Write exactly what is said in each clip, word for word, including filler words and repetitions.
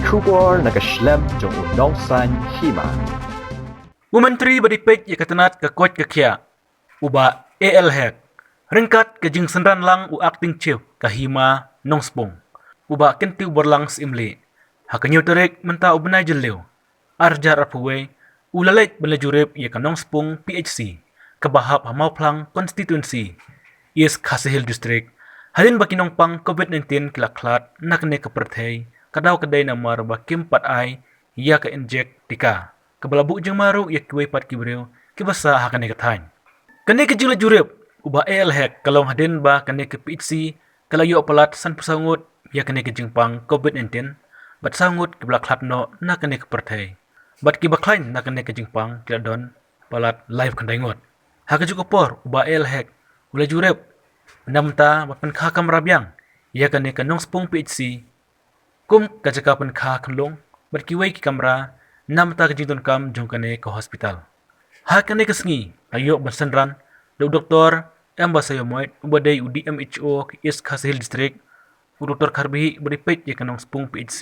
Khubor na ka shlem jong u nongsan hima. U Myntri ba dei peit ïa ka tnat ka koit ka khiah, u Bah A L Hek, ryngkat ka jingsynran lang u Acting Chief ka Hima Nongspung, u Bah Kyntiew Borlang Syiemlieh, ha ka hynñiew tarik mynta u bnai Jylliew, ar hajar arphew wei, u la leit ban leit jurip ïa ka Nongspung P H C, kaba hap ha Mawphlang Constituency, East Khasi Hills District, hadien ba ki nongpang COVID nineteen ki la khlad na kane ka pyrthei, ka daw ka dei namar ba kim pat ai ïa ka injek tika, kaba la buh jingma ruh ïa kiwei pat ki briew kiba sah ha kane ka thaiñ. Kane ka jingleit jurip u Bah A L Hek ka long hadien ba kane ka P H C ka la ïoh palat sanphew saw ngut ïa kane ka jingpang COVID nineteen, bad saw ngut kiba la khlad noh na kane ka pyrthei, bad kiba khlaiñ na kane ka jingpang ki la don palat laiphew khyndai ngut. Ha kajuh ka por u Bah A L Hek u la jurip na bynta ban pynkha kamra biang ïa kane ka Nongspung P H C kum ka jaka pynkha khunlung bad kiwei ki kamra na bynta ka jingdonkam jong kane ka hospital. Ha kane ka sngi la ïoh ban synran da u Doktor M Basaiawmoit, uba dei u D M H O ka East Khasi Hills District, u Doktor Kharbihih, uba dei peit ïa ka Nongspung P H C,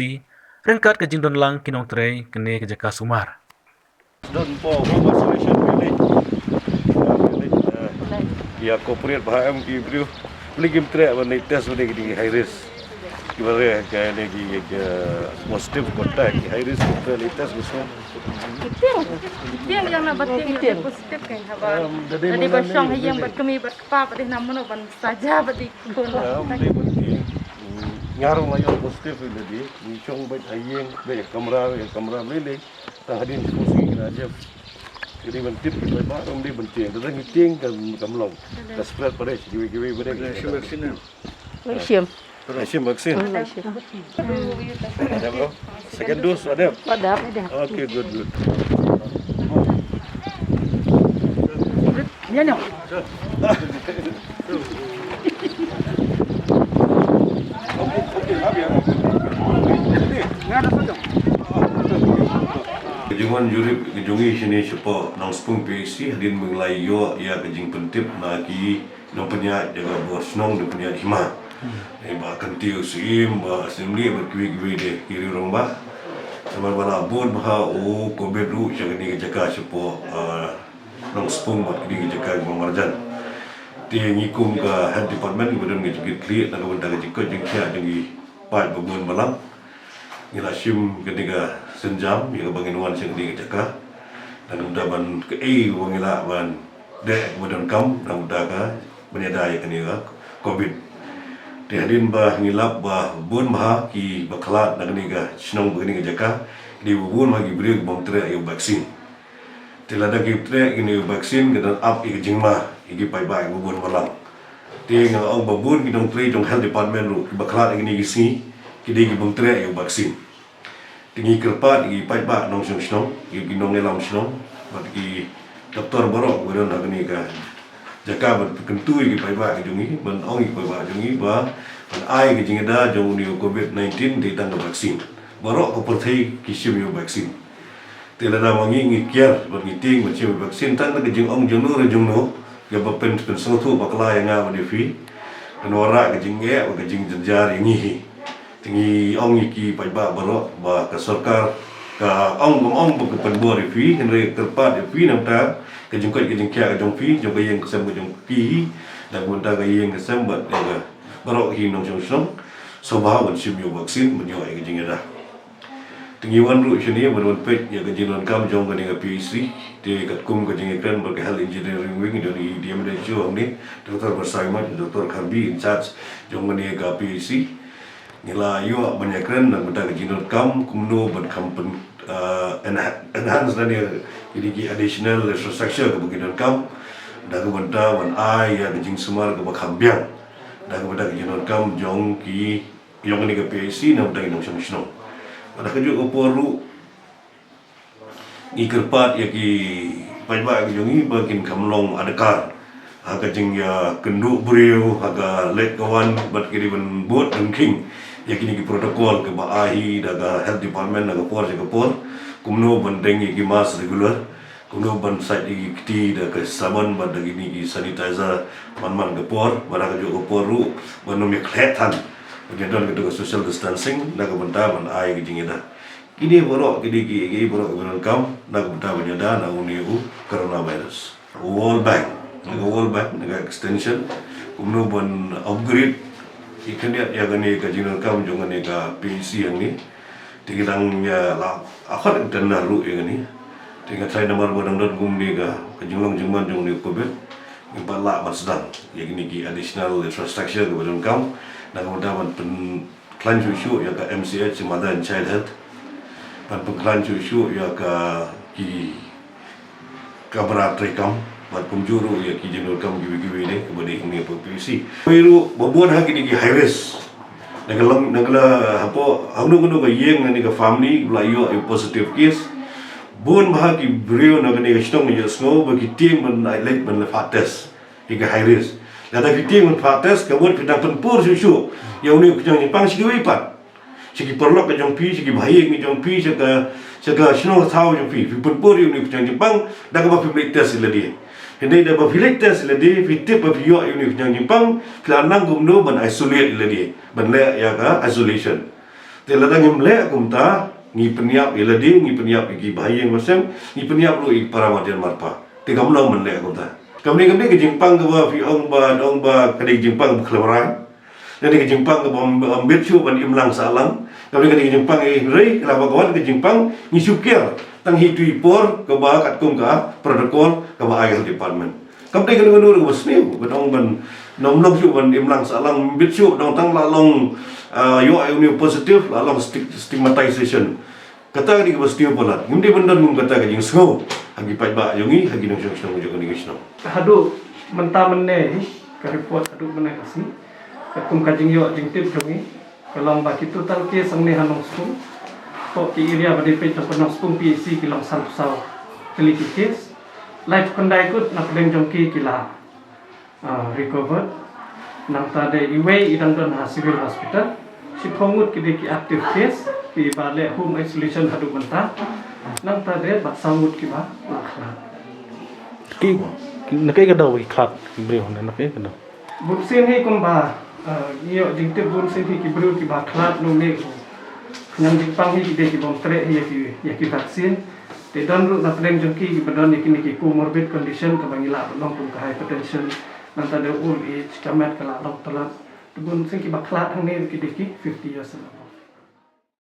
ryngkat ka jingdon lang ki nongtrei kane ka jaka sumar. Don po home isolation village. Village, eh, ïa corporate ba ha em ki briew. Bli kim treh ban leit test bad ki high risk. Ki ba re ka ne ki, ki positive contact, ki high risk, kim treh leit test bad so. Kiting, kiting ïa na ba ting positive kan haba. Em, da dei ba shong ha ïing bad kmie bad kpa bad na mano ban saja bad ki khun. Em, dei ban ting. Nga ruh nga ïoh positive ïa lade. Ngi shong beit ha ïing, beit ha kamra, beit ha kamra, beit lei. Tang hadien shiphew sngi kine jep. Kine ban tip ki paidbah ruh ym dei ban tieng. Tang ngi tieng ka, kam long. Ka spread pare sha kiwei kiwei pare. Kine shim vaccine. Kine shim. Kine shim vaccine. Kine shim. Ada bro? Second dose ada? Ada. Okay, good, good. Ka jingwan jurip ka jong ngi shane shapoh Nongspung P H C hadien ba ngi la ïoh ïa ka jingpyntip na ki nongpynïaid jaka bor shnong, nongpynïaid hima. Eh, Bah Kyntiew Syiem, Bah Syiemlieh bad kiwei kiwei de ki riew rangbah. Namar ba la bud bha u COVID ruh sha kane ka jaka shapoh, ah, Nongspung bad kine ki jaka kiba marjan. Te ngi kum ka health department kiba don ka jingkitkhlieh na ka bynta ka jingkoit jingkhiah jong ki paid babun balang. Ngi la shim kane ka sienjam ïa kaba ngin wan sha kane ka jaka. Na ka bynta ban kaei ba ngi lah ban dei kaba donkam na ka bynta ka ban ïada ïa kane ka COVID. Te hadien ba ngi lap ba bun bha kiba khlad na kane ka shnong bad kane ka jaka, ki dei ba bun bha ki briew kiba ym treh ïa u vaccine. Te lada ki treh kine ïa u vaccine ka dang ap ïa ka jingma ïa ki paidbah kiba bun balang. Te nga ong ba bun ki nongtrei jong health department ruh kiba khlad ïa kine ki sngi ki dei kiba ym treh ïa u vaccine. Te ngi kyrpad ïa ki paidbah nongshong shnong, ïa ki nongïalam shnong bad ki doktor baroh kiba don ha kane ka jaka ban pynkyntu ïa ki paidbah ki jong ngi, ban ong ïa ki paidbah jong ngi ba ban ai ka jingïada jong une u COVID nineteen dei tang ka vaccine. Baroh ka pyrthei ki shim ïa u vaccine. Te lada ma ngi ngi kiar bad ngi tieng ban shim vaccine tang da ka jingong jongno re jongno, kaba pyn, pynsngewthuh bakla ïa nga bad ïa phi. Kan wanrah ka jingeh bad ka jingjynjar ïa ngi hi. Te ngi ong ïa ki paidbah baroh ba ka sorkar ka ong, kam ong ba ka pynbor ïa phi, hynrei kyrpad ïa phi na ka bynta ka jingkoit ka jingkhiah ka jong phi, jong ka ïing ka sem ka jong phi hi, na ka bynta ka ïing ka sem bad ïa ka baroh hi nongshong shnong. Sngewbha ban shim ïa u vaccine ban ïoh ïa ka jingïada. Te ngi wan ruh shane ban wan peit ïa ka jingdonkam jong kane ka P H C. Te katkum ka jingïakren bad ka Health Engineering Wing, jong i D M H O hangne, Doctor Basaiawmoit, Doctor Kharbihih in charge jong kane ka P H C. Ngi la ïoh ban ïakren na ka bynta ka jingdonkam kumno ban kham pyn, ah, enha-, enhance lane ïa ki additional infrastructure kaba ki donkam. Da ka bynta ban ai ïa ka jingsumar kaba kham biang. Da ka bynta ka jingdonkam jong ki ïong kane ka P H C na ka bynta ki nongshong shnong. Bad ha kajuh ka por ruh ngi kyrpad ïa ki paidbah ki jong ngi ba kin kham long adkar ha ka jingïakynduh briew, ha ka leit ka wan bad ki dei ban bud ban khing ïa kine ki protocol kiba ai hi da ka health department na ka por sha ka por. Kumno ban deng ïa ki mask regular, kumno ban sait ïa ki kti da ka sabon bad da kine ki sanitizer man man ka por, bad ha kajuh ka por ruh ban ym ïakhleh than. Ban ïadon kata ka social distancing na ka bynta ban ai ka jingïada. Kine baroh kine ki, ki baroh ki ba donkam na ka bynta ban ïada na une u coronavirus. World Bank, na ka World Bank, na ka extension, kumno ban upgrade ïa kane, ïa kane ka jingdonkam jong kane ka P H C hangne. Te ki dang ïa la, a khot tender ruh ïa kane. Te nga tharai namar ba dang don kumne ka, ka jinglong jingman jong une u covid, ngim pat lah ban sdang ïa kine ki additional infrastructure ki ba donkam na ka bynta ban pynkhlaiñ shuh shuh ïa ka M C H, Mother and Child Health, ban pynkhlaiñ shuh shuh ïa ka, ki kamra treikam, bad kumjuh ruh ïa ki jingdonkam kiwei kiwei de kiba dei hangne hapoh P H C. Wei ruh ba bun ha kine ki high risk, na ka long, na ka la, hapoh hangno hangno ka ïing, na kane ka family ba la ïoh ïa u positive case, bun bha ki briew na kane ka shnong ïohsngew ba ki tieng ban ai leit ban leit phah test ïa ka high risk. Lada phi tieng ban phah test, ka mut phi dang pynpur shuh shuh ïa une u khñiang jingpang sha kiwei pat, sha ki paralok ka jong phi, sha ki bahaïing ka jong phi, sha ka, sha ka shnong ka thaw jong phi, phi pynpur ïa une u khñiang jingpang da kaba phim leit test ïa lade. Hynrei da ba phi leit test ïa lade, phi tip ba phi ïoh ïa une u khñiang jingpang, phi la nang kumno ban isolate ïa lade, ban leh ïa ka isolation. Te lada ngim leh kumta, ngi pynïap ïa lade, ngi pynïap ïa ki bahaïing basem, ngi pynïap ruh ïa ki para marjan marpa. Te kam long ban leh kumta. Kam dei, kam dei ka jingpang kaba phi ong ba, ong ba ka dei ka jingpang ba khlem rai. Ka dei ka jingpang kaba ym, ym bit shuh ban imlang sahlang. Ka dei, ka dei ka jingpang, eh, hynrei lada ka wan ka jingpang, ngi shu kiar tang hi tu i por kaba katkum ka protocol kaba ai health department. Kam dei kano kano ruh kaba sniew ban ong ban, ym long shuh ban imlang sahlang, ym bit shuh ban ong tang la long, ah, ïoh ïa une u positive, la long stig-, stigmatization. Kata ka dei kaba sniew palat. Ngim dei ban don kum kata ka jingsngew ha ki paidbah jong ngi, ha ki nongshong shnong jong kane ka shnong. Haduh mynta mynne hi, ka report haduh mynne ka sngi, katkum ka jingïoh jingtip jong ngi, ka long ba ki total case hangne ha Nongspung, hapoh ki area ba dei peit jong ka Nongspung P H C ki long sanphew saw tylli ki case. Laiphew khyndai ngut na pdeng jong ki ki la ah, recovered. Nangta de iwei i dang don ha Civil Hospital. Shiphew ngut ki dei ki active case, kiba leh home isolation haduh mynta. Nangta de bad saw ngut kiba la khlad. Ki, ki, na kaei ka daw ki khlad ki briew ne, na kaei ka daw? Bun sien hi kumba, ah, ngi ïoh jingtip, bun sien hi ki briew kiba khlad na une u khñiang jingpang hi ki dei kiba ym treh hi ïa ki, ïa ki vaccine. Te don ruh na pdeng jong ki kiba don ïa kine ki comorbid condition kaba ngi lah ban ong kum ka hypertension, nangta de old age, ka met ka la long palat. Te bun sien kiba khlad hangne ruh ki dei ki fifty years and above.